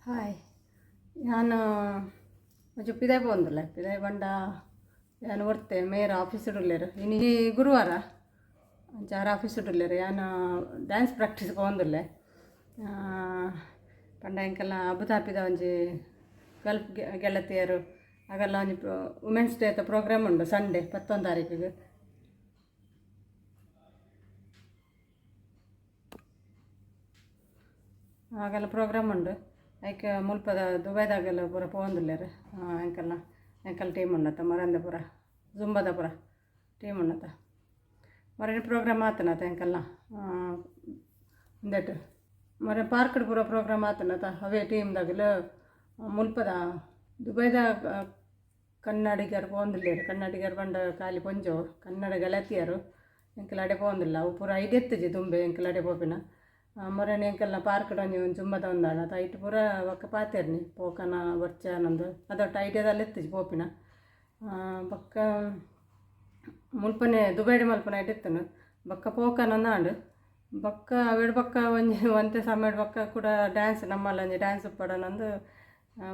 Hi, ಯಾನ್ ಒಂಚೂರು ಪಿದಾಯಿ ಪೋವೊಂದುಲ್ಲೆ. ಪಿದಾಯಿ ಪಂಡ ಯಾನ್ ಒರ್ತೆ, ಮೇರ್ ಆಫೀಸ್ಡ್ ಉಲ್ಲೆರ್. ಇನಿ ಗುರುವಾರ, ಅಂಚ ಆರ್ ಆಫೀಸ್ಡ್ ಉಲ್ಲೆರ್. ಯಾನ್ ಡ್ಯಾನ್ಸ್ ಪ್ರಾಕ್ಟೀಸ್ ಪೋವೊಂದುಲ್ಲೆ. ಪಂಡ ಎಂಕಲ್ನ ಅಬುಧಾಬಿದ ಒಂಜಿ ಗಲ್ಫ್ ಗೆಳತಿಯರು ಅಗಲ್ಲ ಒಂಜಿ ವುಮೆನ್ಸ್ ಡೇತ ಪ್ರೋಗ್ರಾಮ್ ಉಂಡು ಸಂಡೇ 11 ತಾರೀಕಿಗೆ. ಆಗೆಲ್ಲ ಪ್ರೋಗ್ರಾಮ್ ಉಂಡು. ಐಕ್ ಮುಲ್ಪದ ದುಬೈದಾಗೆಲ್ಲ ಪೂರ ಪೋವೊಂದುಲ್ಲೆರ್. ಎಂಕಲ್ನ ಎಂಕಲ್ ಟೀಮ್ ಉಂಡತ್ತ, ಮರಂದ ಪೂರ ಜುಂಬದ ಪೂರ ಟೀಮ್ ಉಂಡತ್ತ. ಮರನೆ ಪ್ರೋಗ್ರಾಮ್ ಆತನತ ಎಂಕಲ್ನ ಉಂದೆಟ್ ಮರ ಪಾರ್ಕ್ಡ್ ಪೂರ ಪ್ರೋಗ್ರಾಮ್ ಆತನತ. ಅವೇ ಟೀಮ್ದಾಗಲ ಮುಲ್ಪದ ದುಬೈದ ಕನ್ನಡಿಗರು ಪೋವೊಂದುಲ್ಲೆರ್. ಕನ್ನಡಿಗರು ಪಂಡ ಖಾಲಿ ಪೊಂಜೋವು, ಕನ್ನಡ ಗೆಳತಿಯರು ಎಂಕಲ್ ಅಡೆ ಪೋವೊಂದುಲ್ಲ. ಅವು ಪೂರ ಐಡಿಯಾ ದುಂಬೆ ಎಂಕಲ್ ಅಡೆ ಪೋಪಿನ. ಮೊರನೆ ಎಂಕಲ್ನ ಪಾರ್ಕ್ಡ್ ಒಂಜಿ ಒಂಜಿ ಜುಂಬದ ಒಂದಾಂಡ ಐಟ್ ಪೂರ ಬೊಕ್ಕ ಪಾತೆರ್ನಿ ಪೋಕನ ಬೊರ್ಚಾನಂದು. ಅದೊಟ್ಟು ಐಡಿಯಾದಲ್ಲಿ ಇತ್ತಿಜಿ ಪೋಪಿನ. ಬೊಕ್ಕ ಮುಲ್ಪನೆ ದುಬೈಡ್ ಮಲ್ಪನ ಐಟ್ ಇತ್ತುಂಡು. ಬೊಕ್ಕ ಪೋಕನಂದಾಂಡ್. ಬೊಕ್ಕ ಅವೆಡ್ ಬೊಕ್ಕ ಒಂಜಿ ಒಂತೆ ಸಮಯಡ್ ಬೊಕ್ಕ ಕೂಡ ಡ್ಯಾನ್ಸ್ ನಮ್ಮಲ್ಲ ಒಂಜಿ ಡ್ಯಾನ್ಸ್ ಉಪ್ಪಡನಂದು.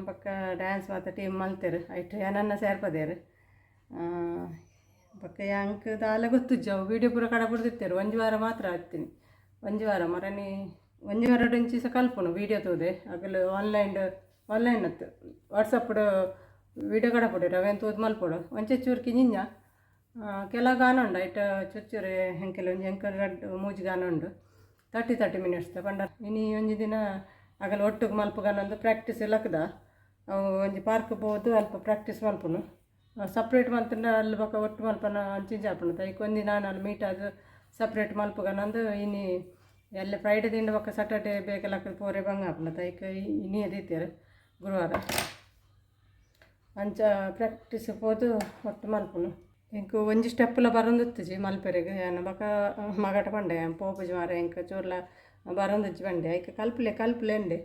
ಬೊಕ್ಕ ಡ್ಯಾನ್ಸ್ ಮಾತ ಟೀಮ್ ಮಲ್ತೆರ್. ಐಟ್ ಎನನ್ನ ಸೇರ್ಪದೇರು. ಬೊಕ್ಕ ಯಾಂಕ್ ದಾಲ ಗೊತ್ತುಜ್ಜಿ. ಅವು ವೀಡಿಯೋ ಪೂರ ಕಡಪುಡ್ದಿತ್ತೆರ್. ಒಂಜಿ ವಾರ ಮಾತ್ರ ಆತ್ತೀನಿ. ಒಂಜಿ ವಾರ ಮರನಿ ಒಂಜಿ ವಾರ ಇಂಚಿ ಸಹ ಕಲ್ಪುನು ವೀಡಿಯೋ ತೂದೆ. ಅಗಲು ಆನ್ಲೈನ್ ಆನ್ಲೈನ್ ಅತ್ತು, ವಾಟ್ಸಪ್ಡ್ ವೀಡಿಯೋ ಕಡಪುಡೆರ್. ಅವೇನು ತೂದು ಮಲ್ಪೊಡು. ಒಂಚೆ ಚೂರು ಕಿಂಜಿಂಜ ಕೆಲವು ಗಾನ ಉಂಡು. ಐಟ್ ಚುಚ್ಚೂರು ಎಂಕೆಲ ಒಂಜಿ ಎಂಕಲ್ ರಡ್ಡ್ ಮೂಜಿ ಗಾನ ಉಂಡು, 30 30 ಮಿನಿಟ್ಸ್. ಪಂಡ ಇನಿ ಒಂಜಿ ದಿನ ಅಗಲ ಒಟ್ಟುಗು ಮಲ್ಪುಗನಂದು ಪ್ರಾಕ್ಟೀಸ್ ಲಕ್ದ. ಅವು ಒಂಜಿ ಪಾರ್ಕ್ ಪೋದು ಅಲ್ಪ ಪ್ರಾಕ್ಟೀಸ್ ಮಲ್ಪುನು. ಸಪ್ರೇಟ್ ಮಲ್ತಂಡ ಅಲ್ಲಿ ಬೊಕ್ಕ ಒಟ್ಟು ಮಲ್ಪನ ಅಂಚಿಂಚ ಆಪುಂಡು. ಐಕ್ ಒಂಜಿ ನಾನು ಅಲ್ಲಿ ಮೀಟ್ ಆದ್ ಸಪ್ರೇಟ್ ಮಲ್ಪುಗನಂದು. ಇನಿ ಎಲ್ಲ ಫ್ರೈಡೆ ದಿಂಡ ಬೊಕ್ಕ ಸ್ಯಾಟರ್ಡೆ ಬೇಗ ಲಕ್ಕದ್ ಪೋರೆ ಬಂಗ ಆಪುಂಡು. ಐಕ್ ಇನಿ ದೀತೆರ್ ಗುರುವಾರ. ಅಂಚ ಪ್ರಾಕ್ಟೀಸ್ ಪೋದು ಒಟ್ಟು ಮಲ್ಪುನು. ಎಂಕ್ ಒಂಜಿ ಸ್ಟೆಪ್ಪುಲ ಬರೊಂದಿತ್ತಿಜಿ ಮಲ್ಪೆರೆಗ್. ಯಾನ್ ಬೊಕ್ಕ ಮಗಟ ಪಂಡೆ, ಯಾನ್ ಪೋಪುಜಿ ಮಾರ್ರೆ, ಎಂಕ್ ಚೂರ್ಲ ಬರೊಂದಿಜ್ಜಿ ಪಂಡೆ. ಐಕ್ ಕಲ್ಪುಲೆ ಕಲ್ಪುಲೆ ಅಂಡೆ.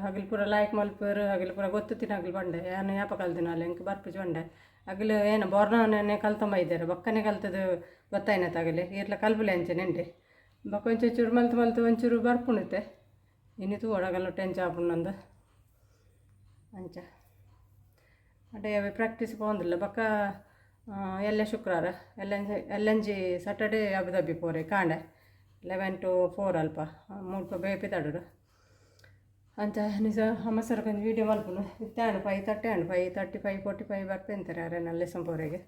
ಅಗಲು ಪೂರ ಲಾಯ್ಕ್ ಮಲ್ಪುವೆರ್, ಅಗಲು ಪೂರ ಗೊತ್ತುತ್ತಿನ ಅಗಲು ಪಂಡೆ. ಯಾನ್ ಯಾಪ ಕಲ್ತಿನಾಲ್, ಎಂಕ್ ಬರ್ಪುಜಿ ಪಂಡೆ. ಅಗಲು ಏನು ಬೋರ್ನವನೇ ಕಲ್ತೊಂಬೈದೆರ್, ಬೊಕ್ಕನೆ ಕಲ್ತದು ಗೊತ್ತಾಯ್ನತ ಅಗಲೆ. ಈರ್ಲ ಕಲ್ಪುಲೆ ಅಂಚನೆ ಅಂಡೆ. ಬೊಕ್ಕ ಒಂಚೂರು ಚೂರು ಮಲ್ತು ಮಲ್ತು ಒಂಚೂರು ಬರ್ಪುಂಡಿತ್ತೆ. ಇನಿ ತೂವೊಡು ಅಗಲ ಎಂಚ ಆಪುಂಡಂದು. ಅಂಚ ಅಡೆ ಅವೆ ಪ್ರಾಕ್ಟೀಸ್ ಪೋವೊಂದುಲ್ಲ. ಬೊಕ್ಕ ಎಲ್ಲೆ ಶುಕ್ರಾರ, ಎಲ್ಲಂಜಿ ಎಲ್ಲಂಜಿ ಸ್ಯಾಟರ್ಡೇ ಅಬುದಾಬಿ ಪೋರೆ ಕಾಂಡೆ 11 ಟು 4 ಅಲ್ಪ ಮುಲ್ಪ ಬೇಪಿದಾಡು. ಅಂಚ ನಿಜ ಅಮಸರಕ್ಕೆ ಒಂಜಿ ವೀಡಿಯೋ ಮಲ್ಪುನು. ಇತ್ತೆ ಆಂಡ್, 5:30 ಆಂಡ್. 5:30, 5:45 ಬರ್ಪೆಂತಾರೆ ಅರೆನ ಲೆಸನ್ ಪೋರೆಗೆ.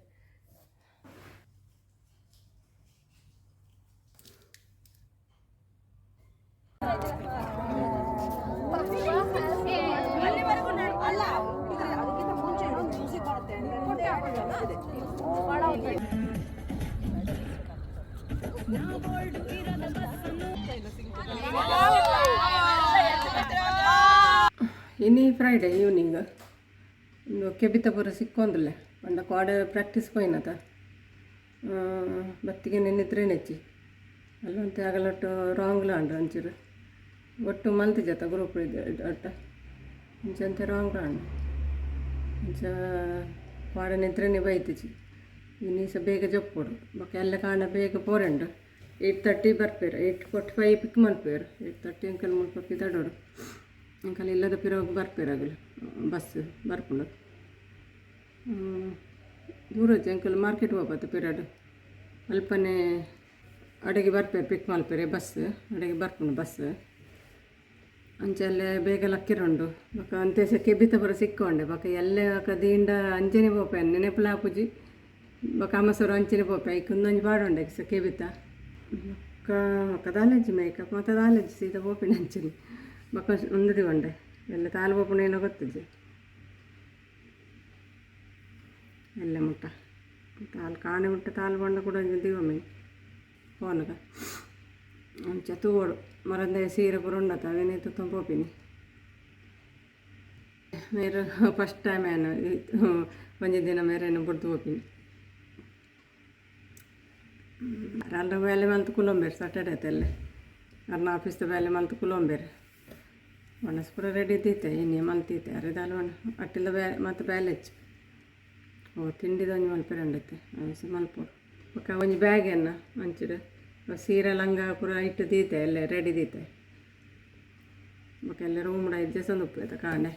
ಇನಿ ಫ್ರೈಡೆ ಈವ್ನಿಂಗ್. ಇಂದು ಕೆಬಿತ ಪೂರ ಸಿಕ್ಕೊಂದುಲ್ಲೆ. ಪಂಡ ಕೋಡೆ ಪ್ರಾಕ್ಟೀಸ್ ಪೋಯಿನತ, ಬತ್ತಿಗೆ ನಿನ್ನಿದ್ರೆ ನೆಚ್ಚಿ ಅಲ್ಲೊಂತೆ ಅಗಲಟ್ಟು ರಾಂಗ್ಲ ಆಂಡ್ ಒಂಚೂರು. ಒಟ್ಟು ಮಲ್ತಿಜತ ಗ್ರೂಪ್ ಅಟ್ಟ ಅಂಚಂತೆ ರಾಂಗ್ ಆಂಡ್. ಅಂಚ ಕೋಡೆ ನಿದ್ರೆನೆ ಬೈತಿಜಿ. ಇನಿ ಸಹ ಬೇಗ ಜಪ್ಪೊಡು. ಬೊಕ್ಕ ಎಲ್ಲ ಕಾಂಡ ಬೇಗ ಪೋರೆಂಡು. 8:30 ಬರ್ಪೇರು, 8:45 ಪಿಕ್ ಮಲ್ಪೇರು. 8:30 ಅಂಕಲ್ ಮುಲ್ಪ ಪಿದಡೋಡು. ಅಂಕಲ್ ಇಲ್ಲದ ಪಿರೋಗ್ ಬರ್ಪೇರು. ಅಗಲು ಬಸ್ ಬರ್ಪುಂಡು. ದೂರ ಅಂಕಲ್ ಮಾರ್ಕೆಟ್ ಹೋಗ್ಬತ್ತು ಪಿರಡ್. ಅಲ್ಪನೆ ಅಡೆಗೆ ಬರ್ಪೇರು, ಪಿಕ್ ಮಲ್ಪೇರೆ. ಬಸ್ ಅಡೆಗೆ ಬರ್ಪುಂಡು ಬಸ್. ಅಂಚ ಅಲ್ಲೇ ಬೇಗ ಲಕ್ಕಿರುಂಡು. ಬೊಕ್ಕ ಅಂತೆ ಕೆಬಿತ ಪೂರ ಸಿಕ್ಕೊಂಡೆ. ಬೊಕ್ಕ ಎಲ್ಲೆ ಬೊಕ್ಕ ದೀಂಡ ಅಂಚನೆ ಪೋಪೆ, ನೆನಪುಲ ಆಪುಜಿ. ಬೊಕ್ಕ ಅಮಸರು ಅಂಚನೆ ಪೋಪೆ. ಐಕ್ ಉಂದೊಂಜಿ ಪಾಡೊಂಡೆ ಕೆಬಿತ. ಬೊಕ್ಕ ಬೊಕ್ಕ ದಾಲಜ್ಜಿ ಮೇಕಪ್ ಮತ್ತು ದಾಲಜ್ಜಿ, ಸೀದಾ ಪೋಪಿನ ಅಂಚನೆ. ಬೊಕ್ಕ ಉಂದು ದಿವಂಡೆ ಎಲ್ಲ ತಾಲು ಪೋಪುಂಡು ಏನೋ ಗೊತ್ತಿಜ್ಜಿ. ಎಲ್ಲ ಮುಟ್ಟ ತಾಲ್ ಕಾಣೆ ಮುಟ್ಟ ತಾಲ್ ಬಂಡ ಕೂಡ ಒಂಜಿ ದಿವಮೆ ಪೋನಗ. ಅಂಚ ತೂವೊಡು. ಮರಂದೆ ಸೀರೆ ಪೂರ ಉಂಡತ, ಅವೇನೇ ತುತ್ತೊಂದು ಪೋಪಿನಿ. ಮೇರು ಫಸ್ಟ್ ಟೈಮ್ ಏನು ಒಂಜಿ ದಿನ ಮೇರೇನು ಬುಡ್ದು ಪೋಪಿನಿ. ಅಲ್ಲ ಬೇಲೆ ಮಲ್ತು ಕುಲೊಂಬೇರು ಸ್ಯಾಟರ್ಡೆ ಆಯ್ತಲ್ಲೇ. ಅರ್ನ ಆಫೀಸ್ದ ಬೇಲೆ ಮಲ್ತು ಕುಲೊಂಬೇರು. ಒಣಸ್ ಪೂರ ರೆಡಿ ಇದ್ದಿತ್ತೆ, ಇನಿ ಮಲ್ತಿತ್ತೆ. ಅರೆದಾಲ ಒಣ ಅಟ್ಟಿಲ ಬೇ ಮತ್ತು ಬ್ಯಾಲೆಚ್ ಓ ತಿಂಡಿದ ಒಂಜಿ ಮಲ್ಪೆರೆ ಉಂಡೈತೆ, ಅವು ಮಲ್ಪೊಡು. ಬೊಕ್ಕ ಒಂಜಿ ಬ್ಯಾಗ್ ಎನ್ನ ಒಂಚೂರು ಸೀರೆ ಲಂಗ ಪೂರ ಇಟ್ಟು ದೀತೆ, ಎಲ್ಲ ರೆಡಿ ದೀತೆ. ಬೊಕ ಎಲ್ಲ ರೂಮ್ಡ್ ಐದು ಉಪ್ಪು ಕಾಂಡೆ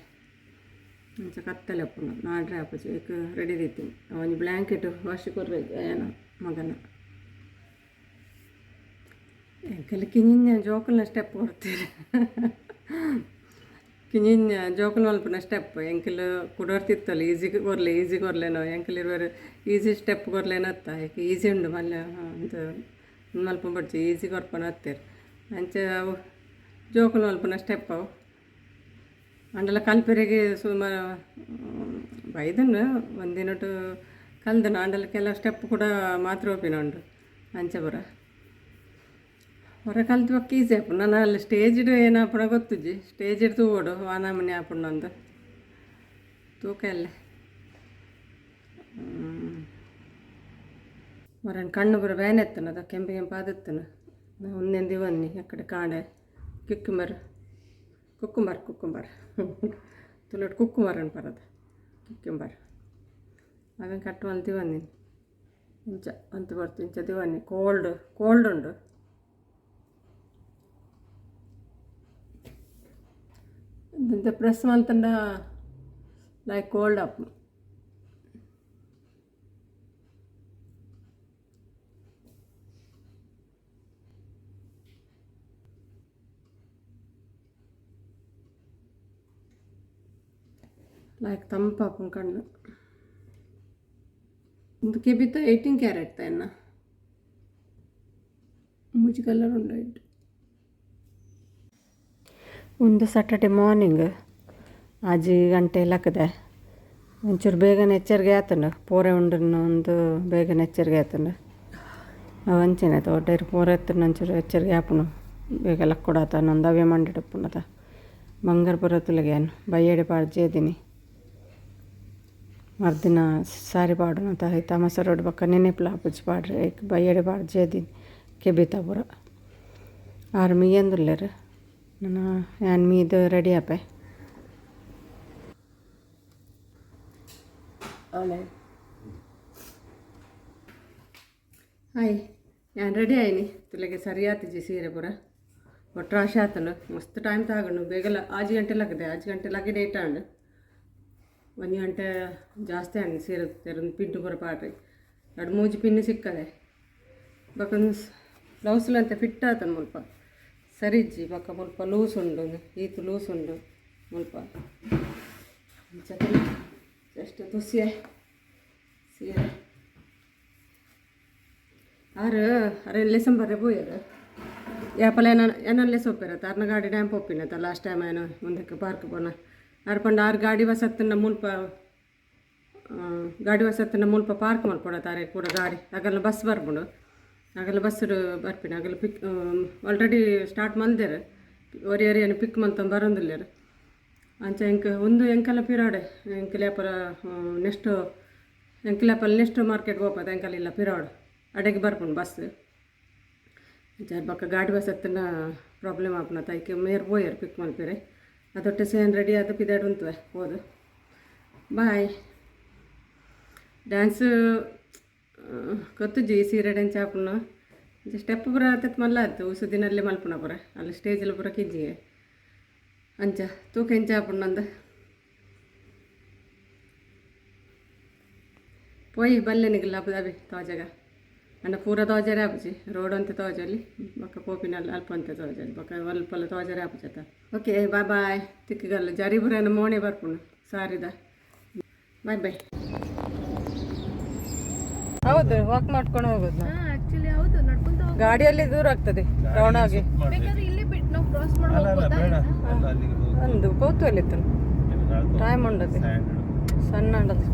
ಅಂಚ ಕತ್ತಲೆ ಉಪ್ಪುಂಡು ನಾಡ್ರೆ ಆಪುಜಿ ಏಕ್ ರೆಡಿ ದೀತೀನಿ ಒಂಜಿ ಬ್ಲ್ಯಾಂಕೆಟ್ ವಾಶ್ ಕೊರ್ರೆ ಏನ ಮಗನ ಎಂಕಲ್ ಕಿಂಜಿನ ಜೋಕುಲ್ನ ಸ್ಟೆಪ್ ಕೊಡ್ತೀರಿ ಕಿಂಜಿನ ಜೋಕುಲ್ ಮಲ್ಪುನ ಸ್ಟೆಪ್ ಎಂಕಲ್ ಕುಡೋರ್ತಿತ್ತಲ್ಲ ಈಸಿ ಕೊರ್ಲೆ ಈಸಿ ಕೊರ್ಲೇನೋ ಎಂಕಲ್ ಇರುವರು ಈಸಿ ಸ್ಟೆಪ್ ಕೊರ್ಲೇನೋ ಅತ್ತ ಏಕ್ ಈಸಿ ಉಂಡು ಮಲ್ಲ ಅಂತ ಮಲ್ಪ ಬಡ್ಚಿ ಈಸಿ ಕೊರ್ಪನ ಹತ್ತೀರಿ ಅಂಚ ಅವು ಜೋಕುಲ್ ಮಲ್ಪುನ ಸ್ಟೆಪ್ ಅವು ಅಂಡಲ ಕಲ್ಪೆರೆಗೆ ಸುಮಾರು ಬೈದನು ಒಂದಿನಟು ಕಲ್ದನು ಅಂಡಲ ಕೆಲವು ಸ್ಟೆಪ್ ಕೂಡ ಮಾತ್ರ ಒಪ್ಪಿನ ಉಂಡು ಅಂಚ ಪೂರ ಹೊರ ಕಲ್ತು ಬೊಕ್ಕ ಈಸಿ ಆಪುಂಡು ನಾನು ಅಲ್ಲಿ ಸ್ಟೇಜ್ಡ್ ಏನಾಪುಣ ಗೊತ್ತುಜ್ಜಿ ಸ್ಟೇಜ್ ತೂವೊಡು ವಾನಮನಿ ಆಪುಂಡು ಅಂದ್ ತೂಕ ಎಲ್ಲ ಮರನ್ ಕಣ್ಣು ಪೂರ ಬೇನೆ ಎತ್ತನದ ಕೆಂಪು ಕೆಂಪು ಆದಿತ್ತನ ಒಂದೆಂದು ಇವನ್ನಿ ಅಕ್ಕಡೆ ಕಾಡೆ ಕಿಕ್ಕುಮರ್ ಕುಕ್ಕುಂಬರ್ ಕುಕ್ಕುಂಬರ್ ತುಳುಟ್ ಕುಕ್ಕುಮರ್ ಅನ್ಪರದ ಕುಕ್ಕುಂಬರ್ ಅವೆನ್ ಕಟ್ ಮಲ್ತಿ ಬಂದಿನಿ ಇಂಚ ಅಂತು ಬರ್ತು ಇಂಚ ದಿವನ್ನಿ ಕೋಲ್ಡ್ ಕೋಲ್ಡ್ ಉಂಡು ಇಂತ ಪ್ರೆಸ್ ಮಲ್ತಂಡ ಲೈಕ್ ಕೋಲ್ಡ್ ಅಪ್ ಲೈಕ್ ತಂಪಾಪುಂಡು ಕಣ್ಣು ಒಂದು ಕೆಬಿತ 18 ಕ್ಯಾರೆಟ್ ಎನ್ನ ಮೂಜಿ ಕಲರ್ ಉಂಡು ಐಟ್ ಒಂದು ಸ್ಯಾಟರ್ಡೆ ಮಾರ್ನಿಂಗ್ ಆಜಿ ಗಂಟೆ ಲಕ್ಕದೆ ಒಂಚೂರು ಬೇಗನೆ ಎಚ್ಚರಿಗೆ ಆತಂಡು ಪೋರೆ ಉಂಡು ಒಂದು ಬೇಗನೆ ಎಚ್ಚರಿಗೆ ಆತಂಡು ಅವು ಅಂಚೆನೆ ತೋಟೇರು ಪೋರೆ ಎತ್ತಂಡು ಒಂಚೂರು ಎಚ್ಚರಿಗೆ ಆಪುಂಡು ಬೇಗ ಲಕ್ಕೊಡಾತ ನಂದು ಅವೇ ಮಂಡಿಡಪ್ಪುನತ ಬಂಗಾರ ಪೂರ ತುಲಗೆ ಬಯ್ಯಡೆ ಪಾಡ್ಜೇದಿನಿ ಮರ್ದಿನ ಸಾರಿ ಪಾಡುನ ಐತ ಮಸರೋಡ್ ಬೊಕ್ಕ ನೆನೆಪುಲ ಆಪುಜಿ ಪಾಡ್ರೆ ಐಕ್ ಬಯ್ಯಡೆ ಪಾಡ್ಜೇದಿನಿ ಕೆಬಿತ ಪೂರ ಆರು ಮೀಯೊಂದುಲ್ಲೆರ್ ನನ ಯಾನ್ ಮೀದ್ ರೆಡಿ ಆಪೆ. ಹಾಯ್ ಯಾನ್ ರೆಡಿ ಆಯ್ನಿ ತುಲೆಗೆ ಸರಿ ಆತಿಜಿ ಸೀರೆ ಪೂರ ಒಟ್ರಾಶಿ ಆತಂಡು ಮಸ್ತ್ ಟೈಮ್ ತಾಗಂಡು ಬೇಗಲ ಆಜಿ ಗಂಟೆ ಲಕ್ಕದೆ ಆಜಿ ಗಂಟೆ ಲಗ್ಗೆ ಲೇಟ್ ಆಂಡ್ ಒಂಜಿ ಗಂಟೆ ಜಾಸ್ತಿ ಆಂಡ್ ಸೀರೆ ತೆರೊಂದು ಪಿನ್ನು ಪೂರ ಪಾಡ್ರಿ ರಡ್ಡ್ ಮೂಜಿ ಪಿನ್ನು ಸಿಕ್ಕದೆ ಬೊಕ ಬ್ಲೌಸ್ಲ ಅಂತೆ ಫಿಟ್ ಆತಂಡು ಮುಲ್ಪ ಸರಿ ಇಜ್ಜಿ ಬೊಕ ಮುಲ್ಪ ಲೂಸ್ ಉಂಡು ಈತ್ ಲೂಸ್ ಉಂಡು ಮುಲ್ಪ ಇಂಚ ಜಸ್ಟ್ ತುಸಿಯೆ ಸೀರೆ ಆರು ಅರೆ ಲೆಸನ್ ಬರ್ರೆ ಪೋಯೆರ್ ಏಪಲ ಎನ ಎನನ್ ಲೆಸ್ ಒಪ್ಪೆರತ್ತ ಅರ್ನ ಗಾಡಿ ಡ್ಯಾಂಪ್ ಒಪ್ಪಿನತ್ತ ಲಾಸ್ಟ್ ಟೈಮ್ ಏನ ಮುಂದಕ್ಕೆ ಪಾರ್ಕ್ ಪೋನ ಆರ್ ಪಂಡ ಆರ್ ಗಾಡಿ ವಸತ್ತನ್ನ ಮುಲ್ಪ ಗಾಡಿ ವಸತ್ತನ್ನ ಮುಲ್ಪ ಪಾರ್ಕ್ ಮಲ್ಪೊಡತ್ತ ಆರೆ ಪೂರ ಗಾಡಿ ಅಗಲ್ನ ಬಸ್ ಬರ್ಪುಂಡು ಅಗಲ ಬಸ್ ಬರ್ಪಿನ ಅಗಲ ಪಿಕ್ ಆಲ್ರೆಡಿ ಸ್ಟಾರ್ಟ್ ಮಲ್ದೆರ್ ಒರಿ ಒರಿಯನ್ ಪಿಕ್ ಮಲ್ತೊಂದು ಬರೊಂದುಲ್ಲೆರ್ ಅಂಚ ಎಂಕ್ ಉಂದು ಎಂಕಲ ಪಿರಾಡೆ ಎಂಕಲ್ ಏಪಲ ನೆಕ್ಸ್ಟ್ ಎಂಕಲ್ ಏಪಲ ನೆಕ್ಸ್ಟ್ ಮಾರ್ಕೆಟ್ ಪೋಪದ ಎಂಕಲ್ ಇಲ್ಲ ಪಿರಾಡ್ ಅಡೆಗ್ ಬರ್ಪುಂಡು ಬಸ್ ಅಂಚ ಬೊಕ್ಕ ಗಾಡಿ ಬಸ್ ಎತ್ತುನ ಪ್ರಾಬ್ಲಮ್ ಆಪುನತ ಐಕ್ ಮೇರ್ ಪೋಯೆರ್ ಪಿಕ್ ಮಲ್ಪೆರೆ ಅದೊಟ್ಟೆ ಸೇನ್ ರೆಡಿ ಆದ್ ಪಿದಾಡ್ ಉಂತುವೆ ಪೋದು ಬಾಯ್ ಡ್ಯಾನ್ಸ್ ಗೊತ್ತುಜ್ಜಿ ಈ ಸೀರೆ ಡ್ಯಾನ್ಸ್ ಆಪುನ ಸ್ಟೆಪ್ ಪೂರ ಆತತ್ ಮಲ್ಲ ಆತು ಉಸುದಿನಲ್ಲೇ ಮಲ್ಪುನ ಪೂರ ಅಲ್ಲಿ ಸ್ಟೇಜಲ್ಲಿ ಪೂರ ಕಿಜ್ಜಿಗೆ ಅಂಚ ತೂಕ ಎಂಚ ಆಪುಂಡು ಪೋಯಿ ಬಲ್ಲೆ ನಿಗಲ್ಲ ಅಬುದಾಬಿ ತೋಜಗ ಅಂಡ ಪೂರ ತೋಜರೆ ಆಪುಜಿ ರೋಡ್ ಅಂತೆ ತೋಜಲಿ ಬೊಕ್ಕ ಪೋಪಿನ ಅಲ್ಪ ಅಂತೆ ತೋಜಲಿ ಬೊಕ್ಕ ಅಲ್ಪಲ ತೋಜರೆ ಆಪುಜತ ಓಕೆ ಬಾಯ್ ಬಾಯ್ ತಿಕ್ಕಗಲ್ಲ ಜರಿ ಪೂರ ಮೋಣೆ ಬರ್ಪುಂಡು ಸಾರಿದ ಬಾಯ್ ಬಾಯ್. ಹೌದು, ವಾಕ್ ಮಾಡ್ಕೊಂಡು ಹೋಗೋದು ನಾವು. ಆಕ್ಚುಲಿ ಹೌದು, ನಡ್ಕೊಂತ ಹೋಗ್ ಗಾಡಿಯಲ್ಲಿ ದೂರ ಆಗ್ತದೆ ರೌಂಡ್ ಆಗಿ. ಬೇಕಾದ್ರೆ ಇಲ್ಲಿ ಬಿಟ್ಟು ನಾವು ಕ್ರಾಸ್ ಮಾಡಿ ಅಲ್ಲ ಅಲ್ಲ ಹೋಗ್ಬೋದಾ? ಬೇಡ ಅಲ್ಲ ಅಲ್ಲಿಗೆ ಹೋಗಿ. ಒಂದು ಕೌತೂಹಲ ಇತ್ತು. ಟೈಮ್ ಉಂಡದೆ ಸಣ್ಣ ಉಂಡದು.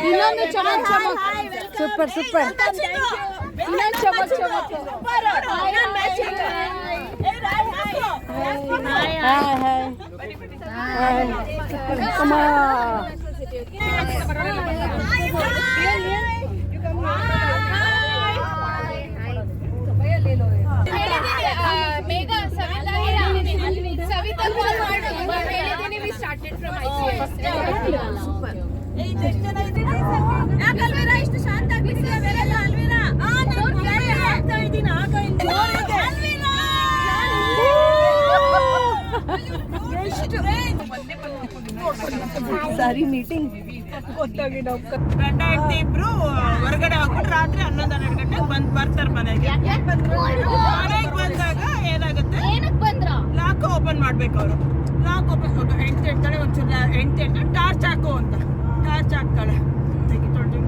ಇನ್ನೊಂದು ಚಮಕ್ ಚಮಕ್. Super super. ಇನ್ನೊಂದು ಚಮಕ್ ಚಮಕ್. Hi hi hi ಅಮ್ಮ. ಮೇಘ, ಸವಿತಾ, ಸವಿತಾ ಕಾಲ್ ಮಾಡು. ಹೇಳಿದ್ದೀನಿ, we started. ಇಷ್ಟು ಶಾಂತ ಆಗ್ಬಿಟ್ಟಿದೆ ಬೇರೆಲ್ಲ ಅಲ್ವೀರಾ? ಆಗ್ತಾ ಇದ್ದೀನಿ ಆಗ ಗಂಡ ಹೆಂಡತಿ ಇಬ್ರು ಹೊರಗಡೆ ಹೋಗ್ಬಿಟ್ಟು ರಾತ್ರಿ 11, 12 ಗಂಟೆಗೆ ಬಂದ್ ಬರ್ತಾರೆ ಮನೆಗೆ. ಮನೆಗೆ ಬಂದಾಗ ಏನಾಗುತ್ತೆ? ಏನಕ್ ಬಂದ್ರ? ಲಾಕ್ ಓಪನ್ ಮಾಡ್ಬೇಕು ಅವರು. ಲಾಕ್ ಓಪನ್, ಹೆಂಡತಿ ಹೇಳ್ತಾಳೆ, ಒಂಚೂರು ಹೆಂಡತಿ ಹೇಳ್ತಾಳೆ, ಟಾರ್ಚ್ ಹಾಕು ಅಂತ. ಟಾರ್ಚ್ ಹಾಕ್ತಾಳೆ. ತೆಗಿತಾಳೆ.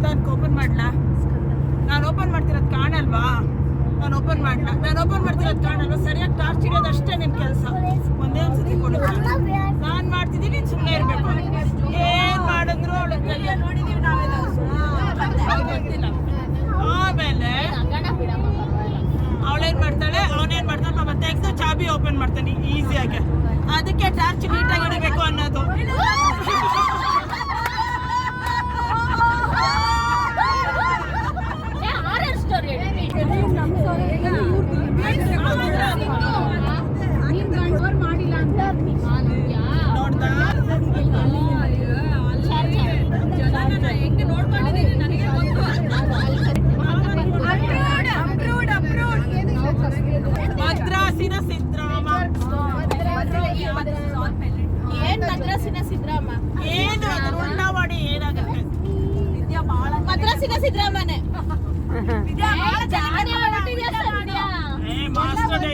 ನಾನು ಓಪನ್ ಮಾಡ್ಲಾ? ನಾನು ಓಪನ್ ಮಾಡ್ತಿರೋದು ಕಾಣಲ್ವಾ? ನಾನು ಓಪನ್ ಮಾಡ್ಲಾ? ನಾನು ಓಪನ್ ಮಾಡ್ತಿರೋದು ಕಾಣಲ್ವಾ? ಸರಿಯಾಗಿ ಟಾರ್ಚ್ ಇಡೋದಷ್ಟೇ ನಿಮ್ ಕೆಲಸ. ಒಂದೇ ಒಂದ್ಸತಿ ಕೊಡು. ನಾನು ಮಾಡ್ತಿದ್ದೀನಿ, ನೀನು ಸುಮ್ಮನೆ ಇರ್ಬೇಕು. ಏನ್ ಮಾಡಿದ್ರು ಅವಳ ಗೊತ್ತಿಲ್ಲ. ಆಮೇಲೆ ಅವಳೇನ್ ಮಾಡ್ತಾಳೆ, ಅವನೇನ್ ಮಾಡ್ತಾನೆ, ಪಾಪ ತೆಗ್ದು ಚಾಬಿ ಓಪನ್ ಮಾಡ್ತಾನೆ ಈಸಿಯಾಗಿ. ಅದಕ್ಕೆ ಟಾರ್ಚ್ ನೀಟಾಗಿ ಹೊಡಿಬೇಕು ಅನ್ನೋದು. Horror story. ನೀನ್ ಗಂಡೋರ್ ಮಾಡಿಲ್ಲ ಅಂತ ನೋಡ್ದಾ? ಹೆಂಗ್ ನೋಡ್ಕೊಂಡಿದೀನಿ ನನಗೆ ಗೊತ್ತು. ಮದ್ರಾಸಿನ ಸಿದ್ದರಾಮ. ಏನ್ ಮದ್ರಾಸಿನ ಸಿದ್ದರಾಮ? ಏನು ಅದು ಉಲ್ಟಾ ಮಾಡಿ ಏನಾಗುತ್ತೆ? ಮದ್ರಾಸಿನ ಸಿದ್ದರಾಮನೆ. ಏ ಮಾಸ್ಟರ್,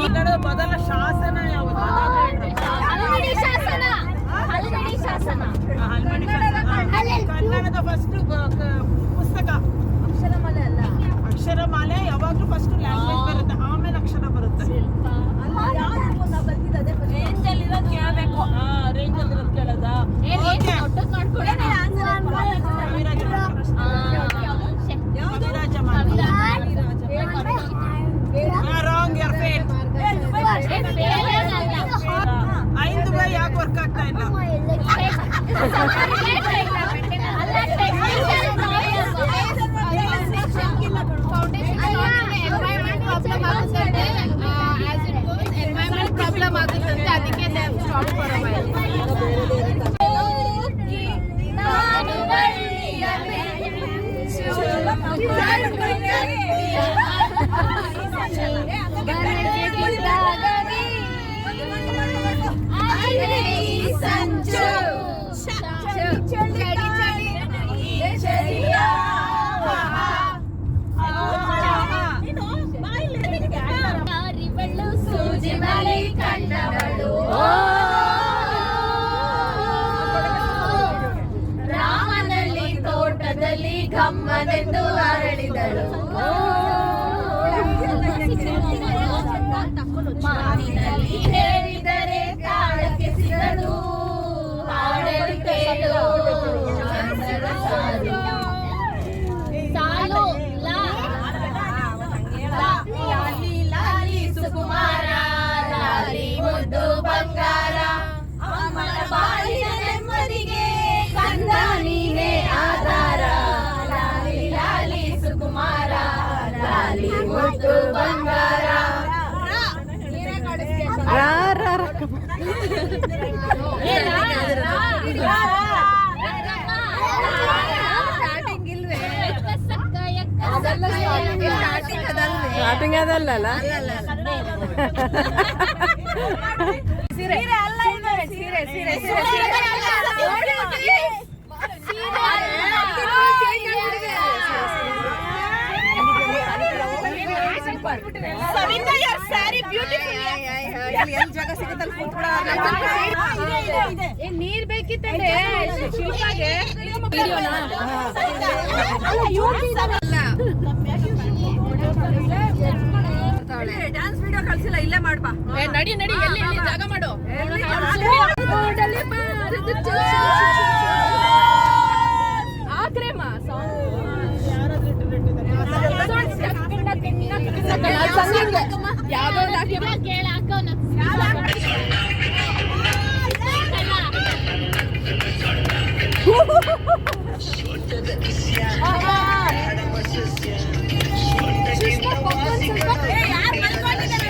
ಕನ್ನಡದ ಮೊದಲ ಶಾಸನ ಯಾವುದು? ಹಲ್ಮಿಡಿ ಶಾಸನ, ಹಲ್ಮಿಡಿ ಶಾಸನ. ಹಲ್ಮಿಡಿ ಶಾಸನ. ಕನ್ನಡದ ಫಸ್ಟ್ ಪುಸ್ತಕ? ಅಕ್ಷರಮಾಲೆ ಅಲ್ಲ. ಅಕ್ಷರಮಾಲೆ. ಯಾವಾಗ್ಲೂ ಫಸ್ಟ್ ಲ್ಯಾಂಗ್ವೇಜ್ ಬರುತ್ತೆ, ಆಮೇಲೆ ಅಕ್ಷರ ಬರುತ್ತೆ. ರೇಂಜ್ ಅಲ್ಲಿ ಇರೋದು ಕೇಳಬೇಕು. ರೇಂಜ್ ಅಲ್ಲಿ ಇರೋದು ಕೇಳೋದಾ? ಓಕೆ. ಕವಿರಾಜ ಕವಿರಾಜ ಮಾರ್ಗ. ರಾಂಗ್, ಯರ್ ಫೇಲ್. ಐದು ಬೈ ಯಾಕೆ ವರ್ಕ್ ಆಗ್ತಾ ಇಲ್ಲ? ಪ್ರಾಬ್ಲಮ್ ಆಗುತ್ತಂತೆ, ಅದಕ್ಕೆ ಸ್ಟಾಪ್. ನಾನು ಬಳ್ಳಿಯ ಸಂಚು ಚಳಿ ಚಳಿ ಚಳಿಯ. ಸೂಜಿ ಮಲೆ ಕಂಡವಳು, ರಾಮನಲ್ಲಿ ತೋಟದಲ್ಲಿ ಗಮ್ಮನೆಂದು ಅರಳಿದಳು. ಮಾತಿನಲ್ಲಿ ಹೇಳಿದರೆ ತಾಳಕ್ಕೆ ಸಿಗದು, ಹಾಡಲು ಕೇಳು ಹಂಸದ ಸಾಲು. ಸಾಲು ಲಾ ಲಾಲಿ ಲಾಲಿ ಸುಕುಮಾರ, ಲಾಲಿ ಮುದ್ದು ಬಂಗಾರ, ಅಮ್ಮನ ಬಾಳಿನ ನೆಮ್ಮದಿಗೆ ಕಂದ ನೀನೇ ಆಧಾರ. ಲಾಲಿ ಲಾಲಿ ಸುಕುಮಾರ, ಲಾಲಿ ಮುದ್ದು ಬಂಗಾರ. ರಾ ರಾ ರಾ. ಏ, ರಾ, ರಾ, ರಾ. ಸ್ಟಾರ್ಟಿಂಗ್ ಇಲ್ವೇ? ಎಕ್ಕ ಸಕ್ಕ, ಎಕ್ಕ ಸಕ್ಕ, ಎಕ್ಕ. ಸ್ಟಾರ್ಟಿಂಗ್ ಅದಲ್ವೇ? ಸ್ಟಾರ್ಟಿಂಗ್ ಅದಲ್ಲ ಅಲ್ಲ? ಸೀರೆ ಸೀರೆ ಸೀರೆ ಸೀರೆ. Savita, your sari beautiful. ಎಲ್ಲಿ ಜಾಗ ಸಿಗುತ್ತಲ್ಲಿ ಕೂತ್ಬಿಡ. ನೀರ್ ಬೇಕಿತ್ತಂದ್ರೆ ಶಿಲ್ಪಾಗೆ. ಡ್ಯಾನ್ಸ್ ವಿಡಿಯೋ ಕಳ್ಸಿಲ್ಲ, ಇಲ್ಲೇ ಮಾಡ್ಬಾ. ನಡಿ ನಡಿ, ಎಲ್ಲಿ ಎಲ್ಲಿ ಜಾಗ ಮಾಡು. ಆಕ್ರೇಮ ಯಾವ್ದೋ. ಯಾರು ಮಲ್ಕೊಂಡಿದ್ದಾರೆ?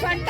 ಸೊಂಟ.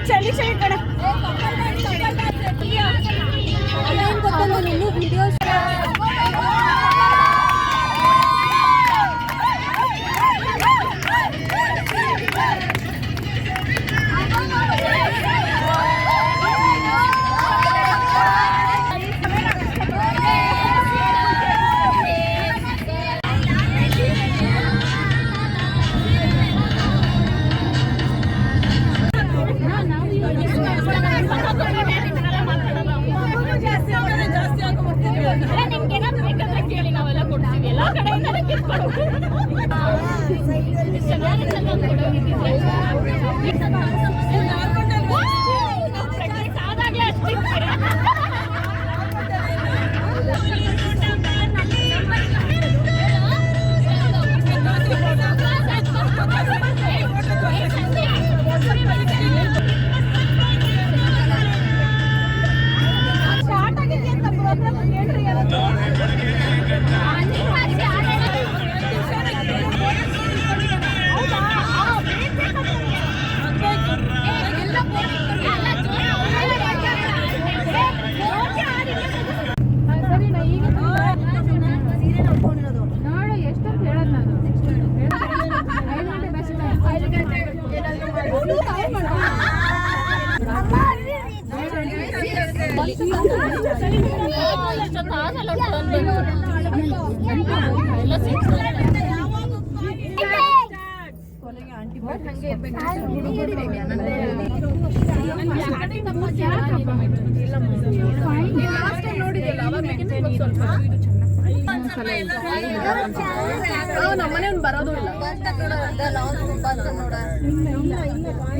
ಚಳಿ ಚಳಿ ಕಡೆ.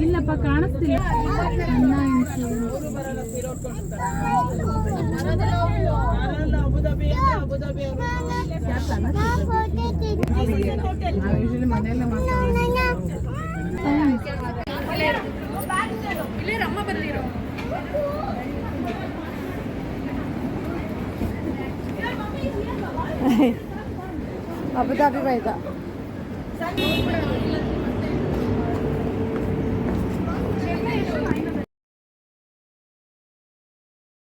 ಇಲ್ಲಪ್ಪ ಕಾಣಿಸ್ತಿಲ್ಲ. ಅಬುದಾಬಿ ಬೈದ.